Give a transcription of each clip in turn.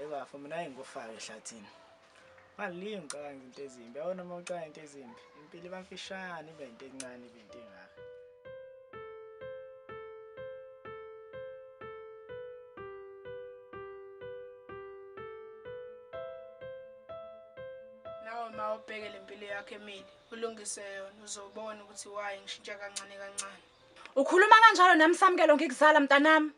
Ebafo mina ngikufaka ehlathini. Ngaliye ngicabanga izinto ezimbi. Yabona uma ucabanga into ezimbi, impilo iba mfishane, ibe into encane, ibe into engaka. Nawe ma ubheke le mpilo yakho emile, ulungise yona, uzobona ukuthi why ngishintsha kancane kancane. Ukhuluma kanjalo nami Samkelo ngikuzala mntanami.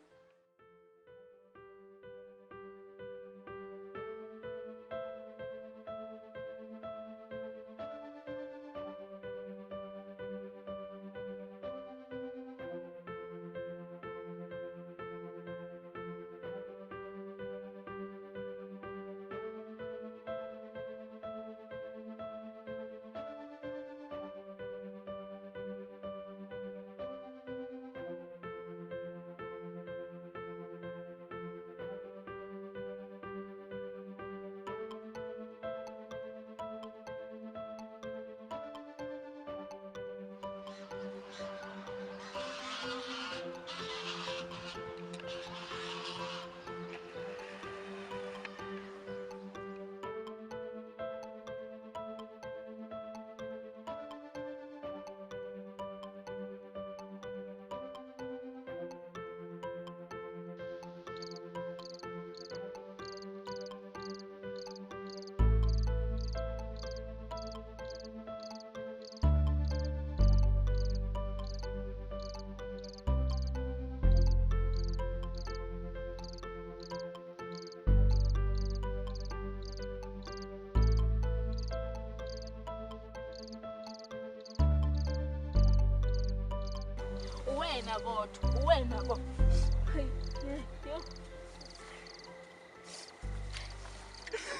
Wena kodwa, wena kodwa.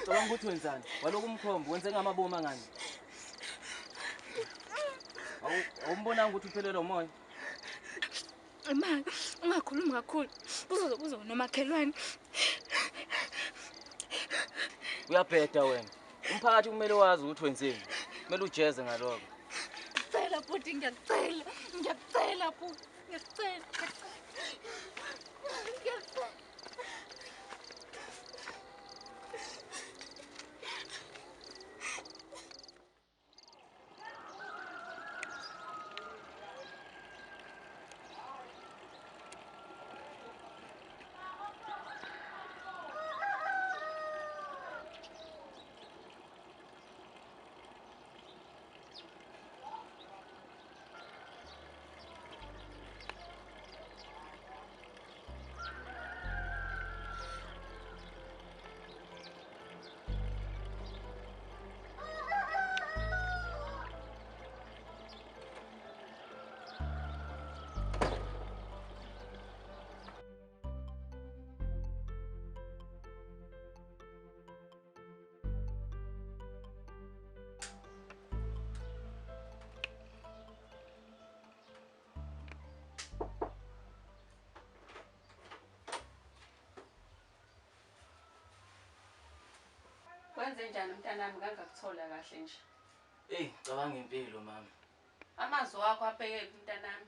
Ucabanga ukuthi wenzani? Walokhu umkhombo wenze ngamabomu angani? Awumbonanga ukuthi uphelelwe umoya? Ma, ungakhulumi kakhulu. Kuzoze kuze nomakhelwane. Uyabheda wena. Umphakathi kumele wazi ukuthi wenzeni. Kumele ujeze ngalokho. Ngicela bhuti, ngiyakucela. Ngiyakucela bhuti. Ngiyakucela. Ngiyakucela. Wenze njani mntanami ngangakuthola kahle nje? Ey, cabanga impilo mama. Amazwi wakho abheke mntanami.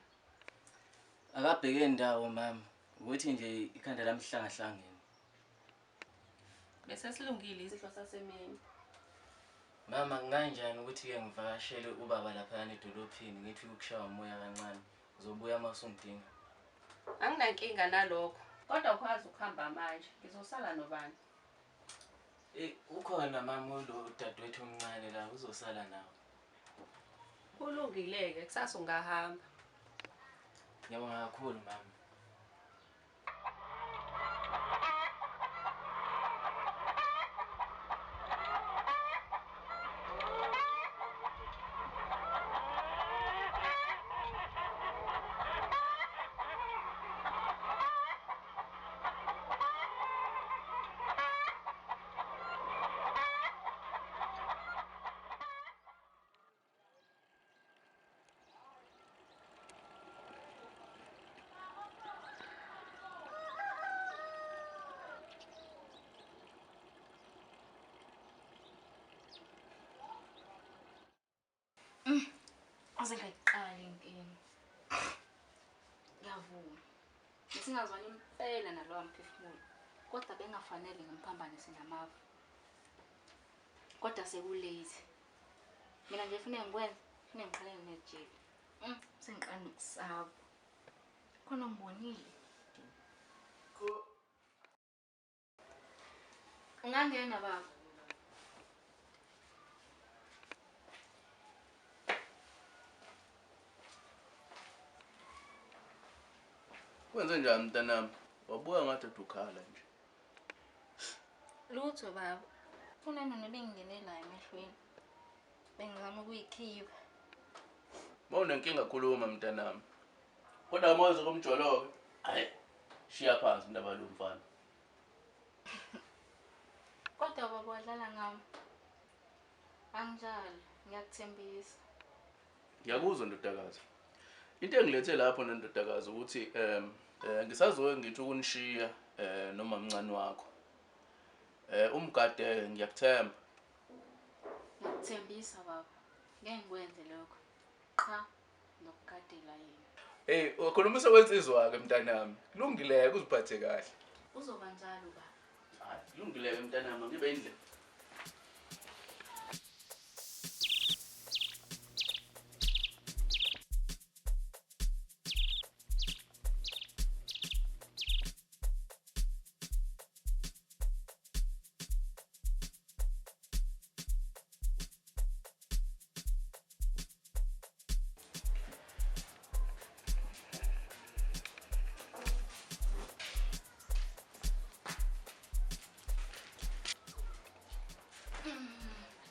Akabheke ndawo mama. Ukuthi nje ikhanda lami hlangahlangene. Bese silungile isidlo sasemini. Mama, kunganjani ukuthi ke ngivakashele ubaba lapha edolophini ngithi ukushaya umoya kancane. Uzobuya uma usungidinga. Anginankinga nalokho. Kodwa ukwazi ukuhamba manje. Ngizosala nobani? Ukhona mama lo dadewethu omncane la uzosala nawe. Kulungile-ke kusasa ungahamba. Ngiyabonga kakhulu mama. Aze ngayiqala inkinga. Ngiyavuma. Ngisingazwani impela nalowa mphefumulo. Kodwa bengafanele ngimphambanise namava. Kodwa sekulate. Mina nje kufanele ngikwenze, kufanele ngiqale nejele. Sengiqala nokusaba. Khona ngibonile. Ungangena baba. Kwenze njani mntanami? Wabuya ngathi ukhala nje. Lutho baba. Kunanona bengingenela emehlweni. Bengizama ukuyikhipha. Mawunenkinga khuluma mntanami. Kodwa mawuze kumjolo-ke, hayi shiya phansi indaba lo mfana. Kodwa baba wadlala ngami. Anginjalo, ngiyakuthembisa. Ngiyakuzwa ndodakazi. Into engilethe lapho nendodakazi ukuthi ngisazoke ngithi ukunishiya noma mncane wakho. Umgade ngiyakuthemba. Ngiyakuthembisa baba. Ngeke ngikwenze lokho. Qha nokugadela yena. Hey, ukhulumisa kwensizwa ke mntanami. Kulungile uziphathe kahle. Uzoba njalo baba. Hayi, kulungile mntanami, ngibe indlela.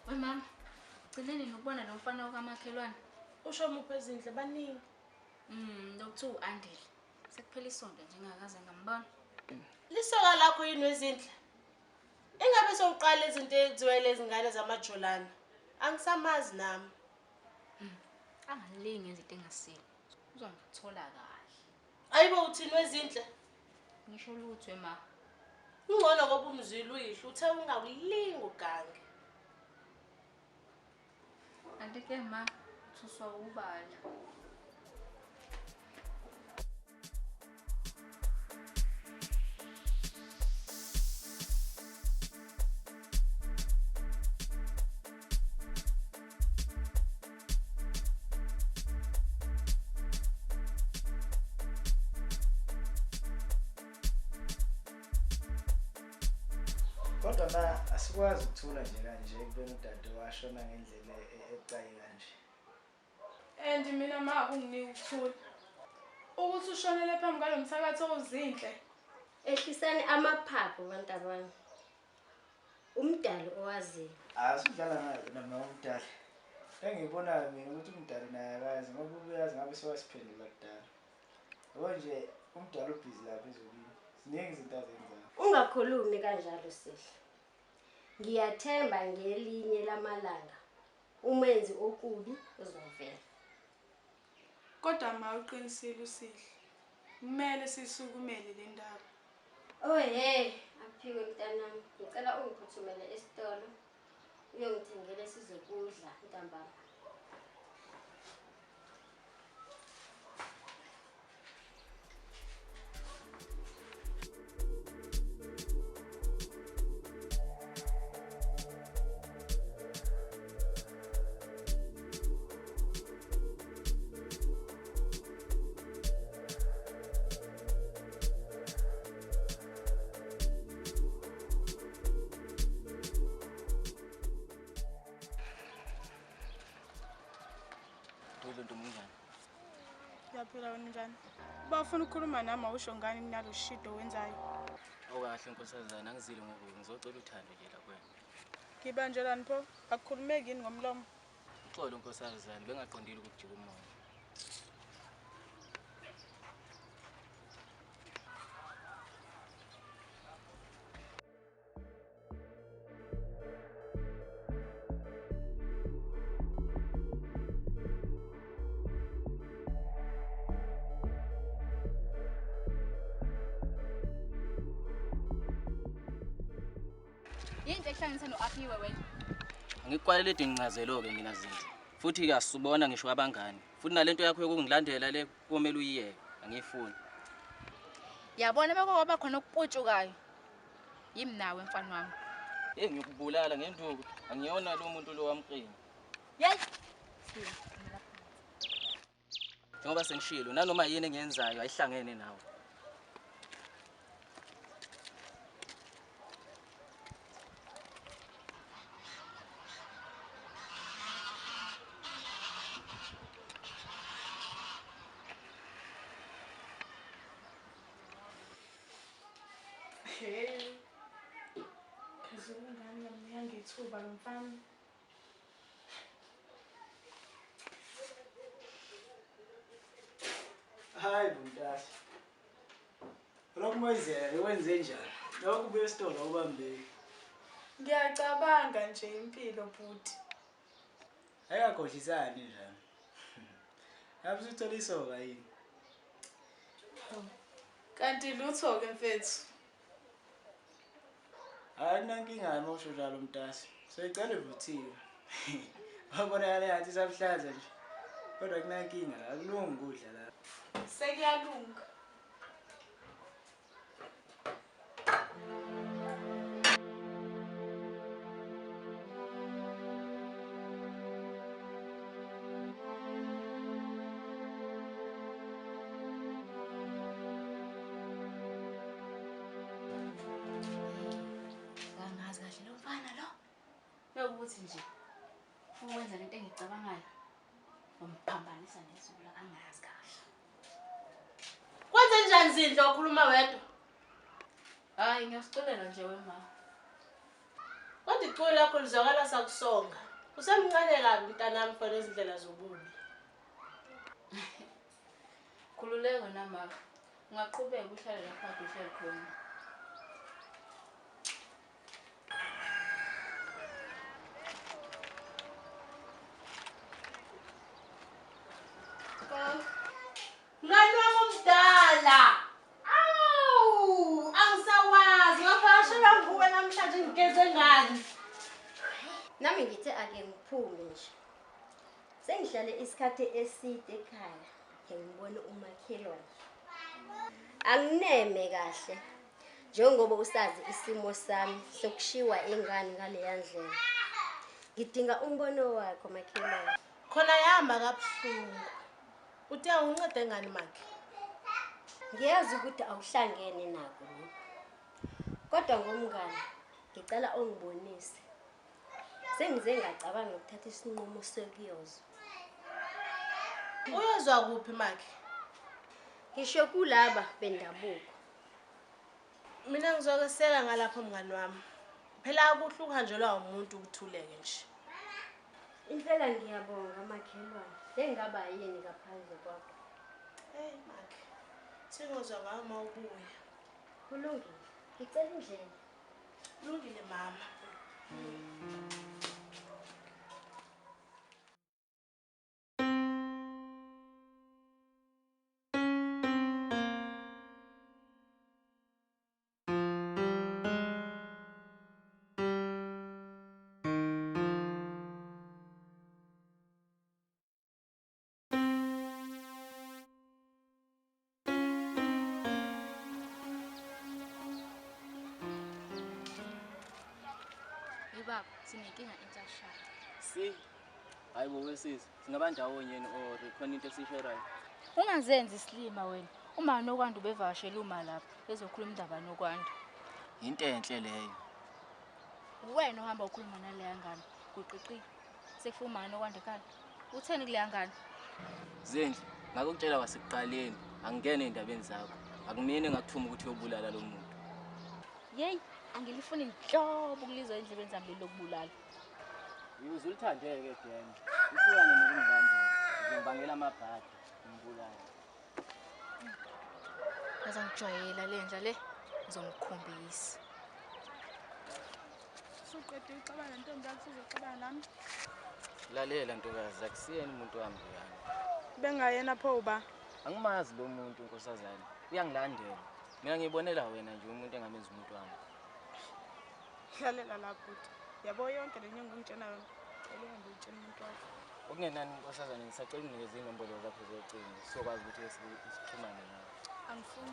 Mama, gcineni nokubona lo mfana okamakhelwane. Usho muphi ezinhle baningi. Lokuthiwa u-Andile. Sekuphela isonto nje ngingakaze ngambona. Lisoka lakho yini wezinhle? Ingabe sowuqala izinto eziwele izingane zamajolana. Angisamazi nami. Angalingi izinto engasile. Uzongithola kahle. Ayibo uthini wezinhle? Ngisho lutho ma. Ungcono ngoba umzwile uyihlo uthe ungakulingi ugange. Kanti ke ma, thuswa ubala. Kodwa ma asikwazi ukuthula nje kanje ekubeni udade washona ngendlela ebucayi kanje. And mina ma akunginiki ukuthula. Ukuthi ushonele phambi kwalo mthakathi owuzinhle. Ehlisani amaphaphu bantabami. Umdali owaziyo. Asudlala ngayo noma umdali. Engiyibonayo mina ukuthi umdali naye akazi ngoba ubuyazi ngabe sewasiphendula kudala. Yabo nje umdali ubhizi lapha ezulwini. Ziningi izinto azenzayo. Ungakhulumi kanjalo Sihle. Ngiyathemba ngelinye lamalanga umenzi okubi uzovela. Kodwa ma uqinisile uSihle. Kumele sisukumele le ndaba. Oh hey, aphiwe mntanami. Ngicela ungiphuthumele esitolo uyongithengela sizokudla ntambama. Ngiyaphila wena njani? Bafuna ukukhuluma nami awusho ngani nalo shido wenzayo. Awukahle nkosazana, angizile ngoku ngizocela uthando nje la kuwena. Ngibanjelani pho? Akukhulumeki yini ngomlomo? Uxolo nkosazana, bengaqondile ukujika umoya. Yinto ehlanganisa no-Aphiwe wena. Angikukwaleledi ngincazelo-ke mina Zinhle. Futhi-ke asubona ngisho abangani. Futhi nalento yakho yokungilandela le komele uyiyeke. Angiyifuni. Yabona beko kwaba khona okuputshukayo. Yimi nawe mfana wami. Hey, ngiyokubulala ngenduku. Angiyona lo muntu lo wamqina. Yeyi. Njengoba sengishilo, nanoma yini engiyenzayo ayihlangene nawe. Hey. Kaze ingane yami yangethuba lo mfana. Hayi Buntasi. Lokhu moyizela wenze njani? Lokhu ubuye esitolo awubambeki. Ngiyacabanga nje impilo bhuti. Ayikakhohlisani njani? Ngabe usuthola isoka yini? Kanti lutho ke mfethu. Hayi nankinga uma usho njalo Mntasi. Soyicela ivuthiwe. Wabonakala ngathi isabuhlaza nje. Kodwa kunankinga, akulungi ukudla la. Sekuyalunga. Angazi kahle lo mfana lo. Bekuthi nje ukwenza lento engicabangayo. Umphambanisa nezulu angazi kahle. Kwenze njani Zinhle ukhuluma wedwa? Hayi ngiyasicelela nje wema. Kodwa iculo lakho lizwakala sakusonga. Usemncane kabi mntanami for izindlela zobubi. Khululeka nama. Ungaqhubeka uhlale lapha kade uhlale khona. Mngani wami omdala. Awu, angisawazi ngavakashelwa nguwe namhlanje ngigeze ngani. Nami ngithe ake ngiphume nje. Sengihlale isikhathi eside ekhaya, ngibone umakhelwane. Angineme kahle. Njengoba usazi isimo sami sokushiwa ingane ngaleya ndlela. Ngidinga umbono wakho makhelwane. Khona yahamba kabuhlungu. Uthe ungincede ngani makhe? Ngiyazi ukuthi awuhlangene nako lokho. Kodwa ngomngani, ngicela ungibonise. Sengize ngacabanga ukuthatha isinqumo sokuyozwa. Uyozwa kuphi makhe? Ngisho kulaba bendabuko. Mina ngizokweseka ngalapho mngani wami. Phela akuhle ukuhanjelwa umuntu ukuthuleke nje. Impela ngiyabonga makhelwane. Bengaba yini ngaphandle kwakho? Hey makhe. Singozwa ngawe uma ubuya. Kulungile. Ngicela indlela. Kulungile mama. Baba, sinenkinga entsha. Si. Hayi bo wesisi, singaba ndawonye yini or khona into esisherayo? Ungazenzi isilima wena. Uma nokwanda ubevakashela uma lapha, ezokhuluma indaba nokwanda. Into enhle leyo. Wena uhamba ukhuluma naleya ngane, kuqiqi. Sekufika uma nokwanda ekhaya. Utheni kuleya ngane? Zinhle, ngakukutshela kwasekuqaleni, angingene endabeni zakho. Akumina engakuthuma ukuthi uyobulala lo muntu. Yeyi. Angilifuni nhlobo ukulizwa endlebeni zami leli lokubulala. Uze ulithandeke Dan. Uhlukane nokungilandela. Ngizongibangela amabhadi, ngibulale. Azangijwayela le ndla le, ngizomkhombisa. Usuqedile uxabana nentombi yakho usuzoxabana nami? Lalela ntokazi, akusiyena umuntu wami loyana. Bengayena pho uba? Angimazi lo muntu nkosazana. Uyangilandela. Mina ngiyibonela wena nje umuntu engamenza umuntu wami. Lalela la bhuti. Yabo yonke le nyongo ungitshena yona. Cela uhambe uyitshene umuntu wakho. Okungenani nkosazana ngisacela unginikeze inombolo zakho zocingo sizokwazi ukuthi sixhumane nawe. Angifuni.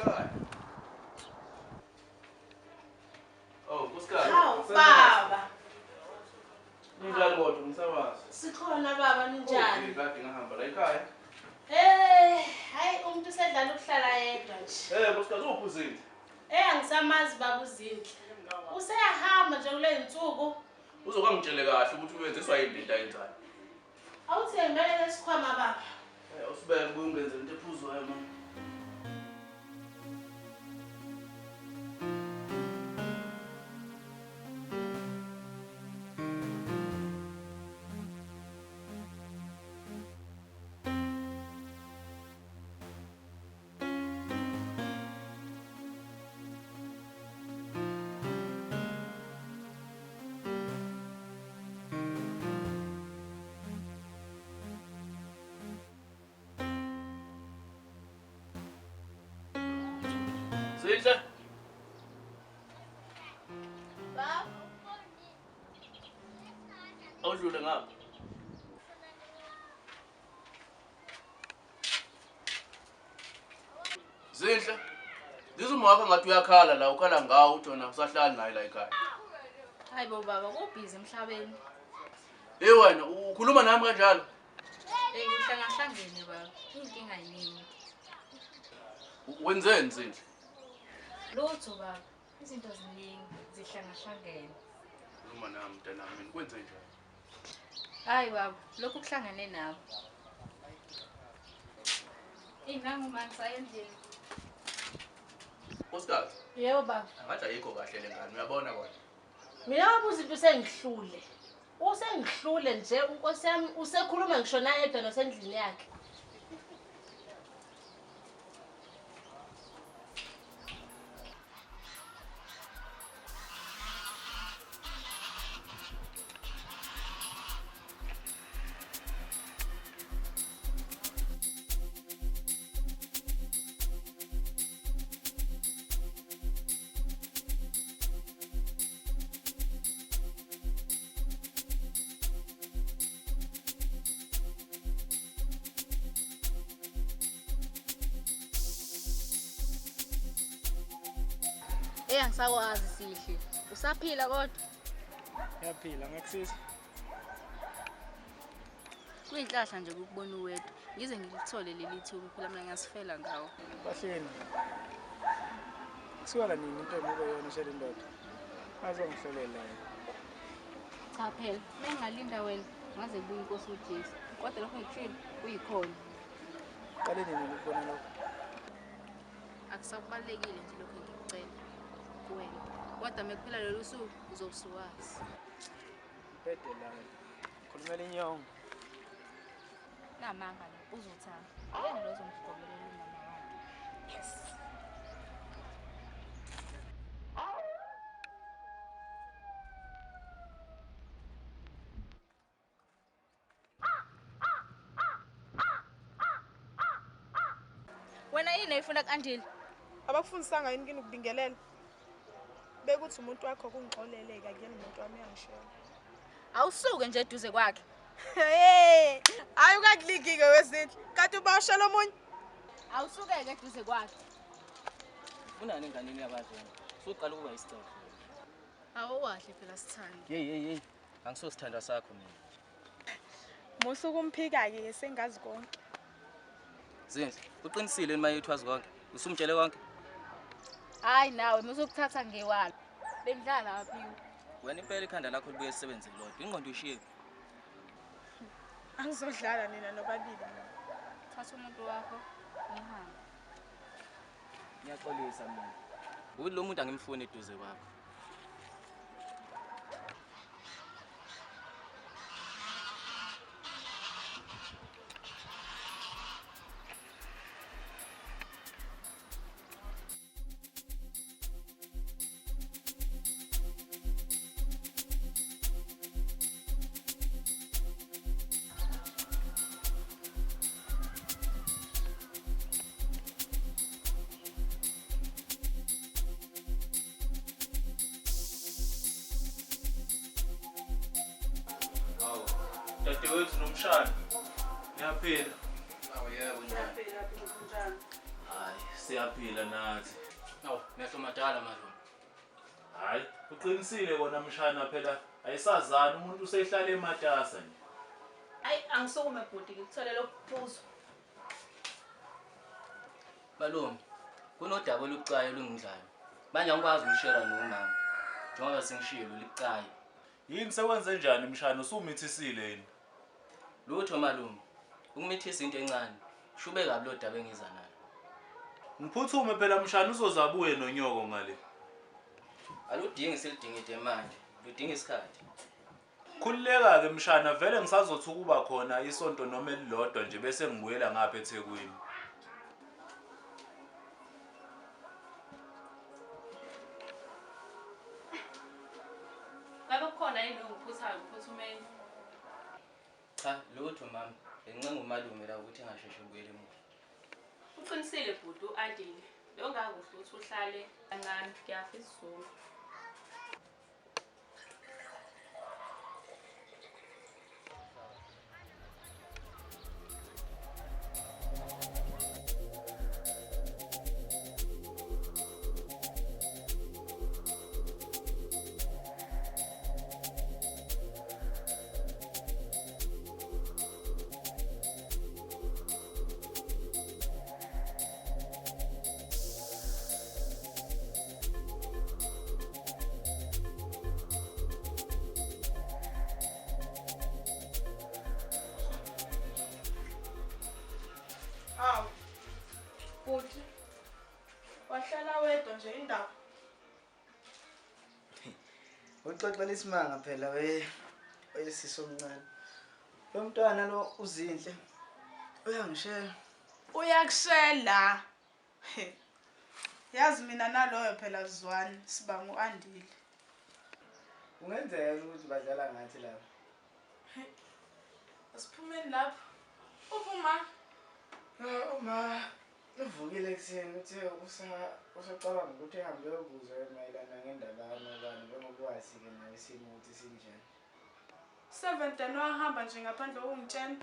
Ekhaya. Oh, nkosikazi. Hawu baba. Ninjani kodwa ngisawazi. Sikhona baba ninjani? Oh, kade ngahamba la ekhaya. Eh, hayi umuntu usedlala ukuhlala yedwa nje. Eh, nkosikazi uphi uZinhle? Eh, angisamazi baba uZinhle. Useyahamba nje kule nsuku. Uzokwangitshele kahle ukuthi uyenziswa yini lento ayenzayo. Awuthi ngibeke lesikhwama baba. Eh, usibeke kuye ungenzele into ephuzwayo mama. Zinhle. Baba. Awudlule ngapha. Zinhle. Ngizuma wakho ngathi uyakhala la ukhala ngawo uthi wena usahlali naye la ekhaya. Hayi bo baba, kubhizi emhlabeni. Hey wena ukhuluma nami kanjalo? Eh ngihlangahlangene baba. Inkinga yini? Wenzeni Zinhle? Lutho baba, izinto ziningi zihlangahlangene. Khuluma nami mntanami, mina kwenze njani? Hayi baba, lokhu kuhlangane nawe. Inangu manje endlini. Nkosikazi. Yebo baba. Angathi ayikho kahle le ngane, uyabona kodwa. Mina baba uzinto usengihlule. Usengihlule nje unkosi yami usekhuluma ngisho naye yedwa nasendlini yakhe. Eh angisakwazi Sihle. Usaphila kodwa? Ngiyaphila, ngakusiza. Kuyinhlahla nje ukubona uwedwa. Ngize ngilithole leli thuba phela mina ngiyasifela ngawo. Bahleni. Kusuka nini intombi ube yona ishela indoda? Azongihlolela yena. Cha phela, mengalinda wena ngaze kubuye inkosi uJesu. Kodwa lokho ngikushilo kuyikhona. Qale nini ukubona lokho? Akusakubalekile nje lokho ngikucela kuwena. Kodwa mekuphela lolu suku uzobusuwazi. Bhede la. Khulumela inyongo. Namanga lo uzothanda. Yena lo ozomgobelela umama wakhe. Yes. Wena yini oyifuna ku-Andile? Abakufundisanga yini kini ukubingelela? Bekuthi umuntu wakho kungixoleleka kuyena umuntu wami uyangishela. Awusuke nje eduze kwakhe. Hey, hayi ukakuligi-ke wezinhle. Kanti ubawushela omunye? Awusuke-ke eduze kwakhe. Unani enganeni yabantu wena? Usuqala ukuba isicelo. Awukahle phela sithando. Hey hey hey, angisosithandwa sakho mina. Musa ukumphika-ke sengazi konke. Zinhle, uqinisile yini mayethu wazi konke? Usumtshele konke? Hayi nawe musukuthatha ngewalo. Bengidlala waphiwe. Wena impela ikhanda lakho libuye lisebenze lodwa. Ingqondo uyishiye. Angizodlala nina nobabili mina. Thatha umuntu wakho nihambe. Ngiyaxolisa mina. Ukuthi lo muntu angimfuni eduze kwakho. Dadewethu nomshana. Niyaphila. Awu yebo njani? Ngiyaphila, kunjani? Hayi, siyaphila. Siyaphila nathi. Awu, mehlo madala malume. Hayi, uqinisile kona mshana phela ayisazani umuntu usehlala ematasa nje. Hayi, angisukume bhuti ngikutholele ukuphuzo. Malume, kunodaba olubucayi olungidlayo. Manje angikwazi ukushare nomama. Njengoba sengishilo libucayi. Yini sekwenze njani mshana usumithisile yini? Lutho malume. Ukumithisa into encane. Shube kabi lo daba engiza nalo. Ngiphuthume phela mshana uzozabuye nonyoko ngale. Aludingi silidingide manje, ludinga isikhathi. Khululeka ke mshana vele ngisazothi ukuba khona isonto noma elilodwa nje bese ngibuyela ngapha eThekwini. Ngabe kukhona yini ongiphuthayo ngiphuthumeni? Cha, lutho mama. Bengincenga umalume la ukuthi engasheshe ubuyele emuva. Uqinisile bhuti u-Andile. Bewungakuhle ukuthi uhlale kancane ngiyafa isizungu. Awu. Bhuti. Wahlala wedwa nje indaba. Uxoxela isimanga phela we oyisiso omncane. Lo mntwana lo uZinhle uyangishela. Uyakushela. Yazi mina naloyo phela Zwane sibanga uAndile. Kungenzeka ukuthi badlala ngathi lapha. Asiphumeni lapha. Uvuma. Uma uvukile ekuseni uthe usacabanga ukuthi ehambe uyobuza mayelana ngendaba kamabani njengoba wazi-ke nawe isimo ukuthi sinjani. 7 wahamba nje ngaphandle kokungitshela.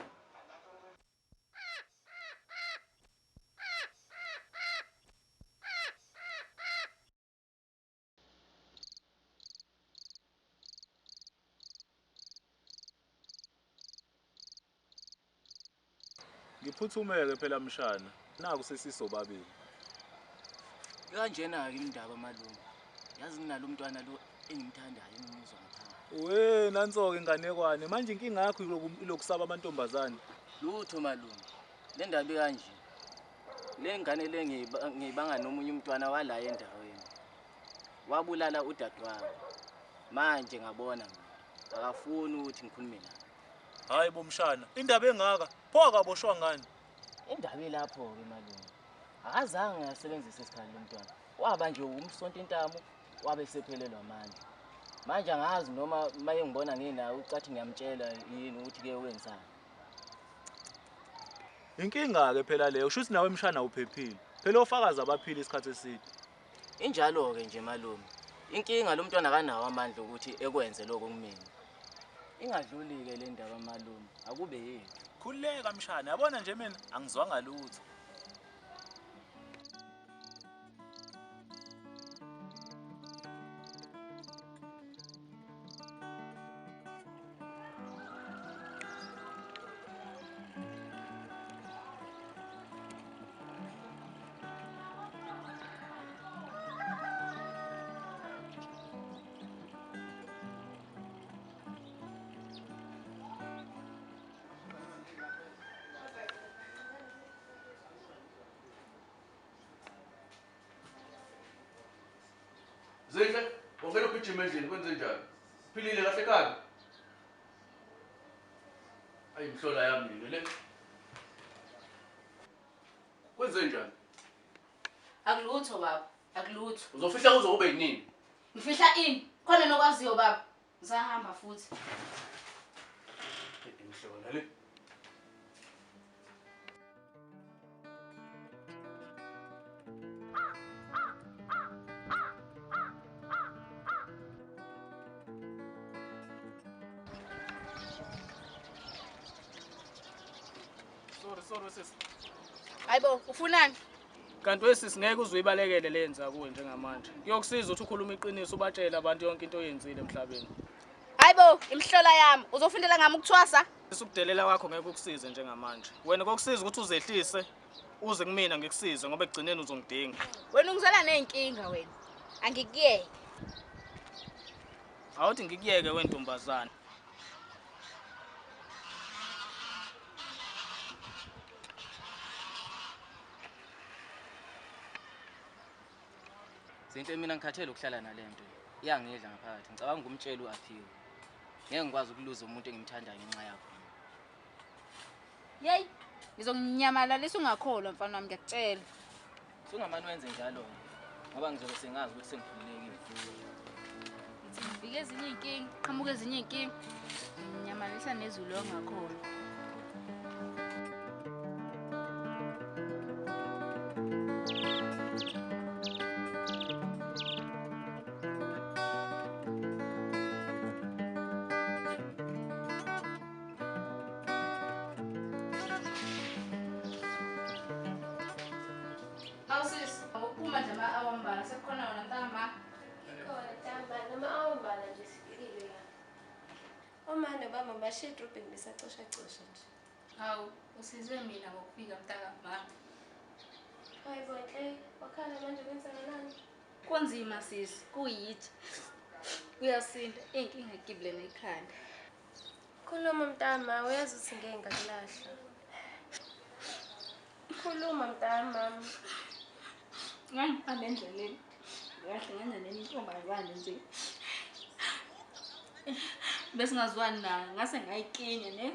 Ngiphuthumeke phela mshana, naku sesisobabili. Kanjena ke indaba malume. Yazi nginalo umntwana lo engimthandayo engimuzwa ngaphakathi. We nanso ke inganekwane, manje inkinga yakho ilokusaba amantombazane. Lutho malume. Le ndaba kanje. Le ngane le ngiyibanga nomunye umntwana wala endaweni. Wabulala udadewabo. Manje ngabona mina akafuni ukuthi ngikhulume naye. Hayi bo mshana, indaba engaka, pho akaboshwa ngani? Indaba ilapho ke malume. Akazange asebenzise isikhali lomntwana. Waba nje umsonto intamo, wabe sephelelwa amandla. Manje angazi noma maye ngibona nginawe ucathi ngiyamtshela yini ukuthi ke wenzani. Inkinga ke phela leyo, usho ukuthi nawe mshana uphephile. Phela ofakazi abaphila isikhathi eside. Injalo ke nje malume. Inkinga lo mntwana akanawo amandla ukuthi ekwenze lokho kumina. Ingadluli ke le ndaba malume, akube yethu. Khululeka mshana, yabona nje mina angizwanga lutho. Zinhle, ungena ugijima endlini kwenze njani? Philile kahle kani? Ayi imhlola yami le. Kwenze njani? Akulutho baba, akulutho. Uzofihla kuze ube yinini? Ngifihla ini? Khona nokwaziyo baba. Ngisahamba futhi. Imhlola le. Sorry sis. Hayibo, ufunani? Kanti wesisi ngeke uze uyibalekele le yenza kuwe njengamanje. Kuyokusiza ukuthi ukhulume iqiniso ubatshele abantu yonke into oyenzile emhlabeni. Hayibo, imihlola yami. Uzofundela ngami ukuthwasa? Ukudelela kwakho ngeke ukusize njengamanje. Wena kokusiza ukuthi uzehlise uze kumina ngikusize ngoba ekugcineni uzongidinga. Wena ungizela nezinkinga wena. Angikuyeke. Awuthi ngikuyeke wentombazana. Zinhle mina ngikhathele ukuhlala nalento. Iyangidla ngaphakathi. Ngicabanga ukumtshela uAphiwe. Ngeke ngikwazi ukuluza umuntu engimthandayo ngenxa yakho. Yey, ngizonginyamalalisa ungakholwa mfana wami ngiyakutshela. Sungamane wenze njalo ngoba ngizobe sengazi ukuthi sengikhululekile. Ngithi ngifike ezinye iy'nkinga, qhamuka ezinye iy'nkinga. Nginyamalisa nezulu ongakholwa. Awusisi, awuphuma nje ama-awambala sekukhona wona ntama. Khona ntamba noma awambala nje sifikile la. Oma nobaba bashiye edrobheni besacosha-cosha nje. Hawu, usizwe mina ngokufika mntakama. Hayi bo Nhle, wakhala manje kwenzakalani? Kunzima sisi, kuyithi. Kuyasinda, inkinga egibele nekhanda. Khuluma mntama, uyazi ukuthi ngeke ngakulahla. Khuluma mntamami. Ngangihamba endleleni. Ngahlangana nenye intombazane nje. Besingazwani nayo, ngase ngayikinya ne.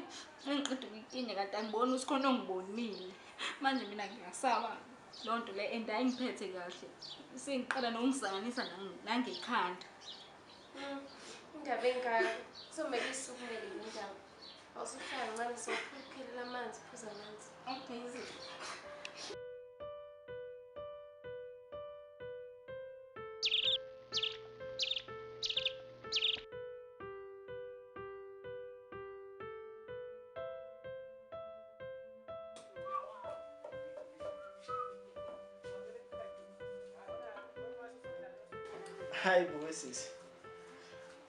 Ngiqeda ukuyikinya kanti angiboni ukuthi khona ongibonile. Manje mina ngiyasaba loo nto le and ayingiphethe kahle. Sengiqala nokungisanganisa nangekhanda. Indaba engaka kuzomele isukumele le ndaba. Awusuhlala kancane sokukhelela amanzi, phuza amanzi. Okay. Hayi bo sisi.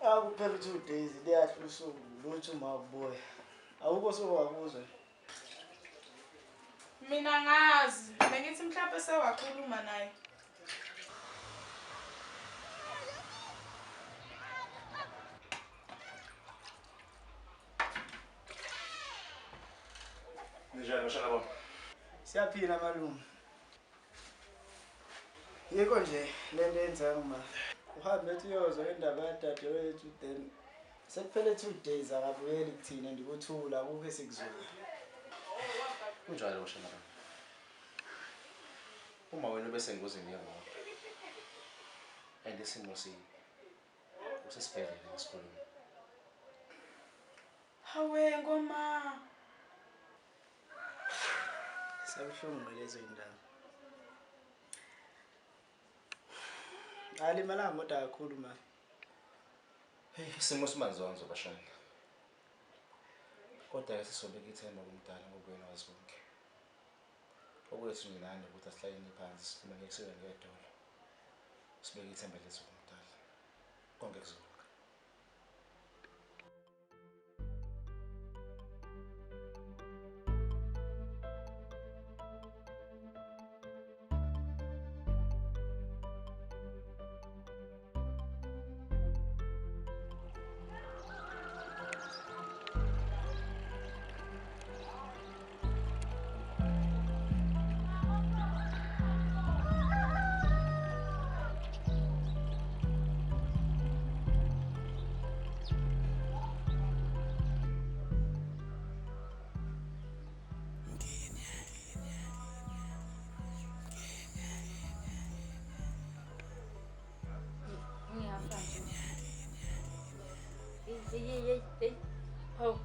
Akuphela 2 days liyahla usuku lutho mabuya. Awukho sowakuzwa. Mina ngazi, bengithi mhlawumbe sewakhuluma naye. Ninjani bashana bami? Siyaphila malume. Yikho nje lento yenza uma uhambe ethi uyozwa indaba yadadewethu then sekuphele 2 days akabuyeli kuthina ndikuthula akukho esikuzwayo. Kunjalo bashana bami. Uma wena bese ngozini yemoto. And isimo sibi. Usesibhedlela esikolweni. Hawe ngoma. Sabuhlungu ngalezo indaba. Alimalanga kodwa kakhulu ma. Hey, isimo simanzonzo bashana. Kodwa ke sisobeka ithemba kumdala ngoba yena wazi konke. Okwethu nje nani ukuthi asihlaleni phansi sikhulume ngeke sibe ngedolo. Sibeke ithemba lethu kumdala. Konke kuzolunga. Hey, hey, hey. Hawu.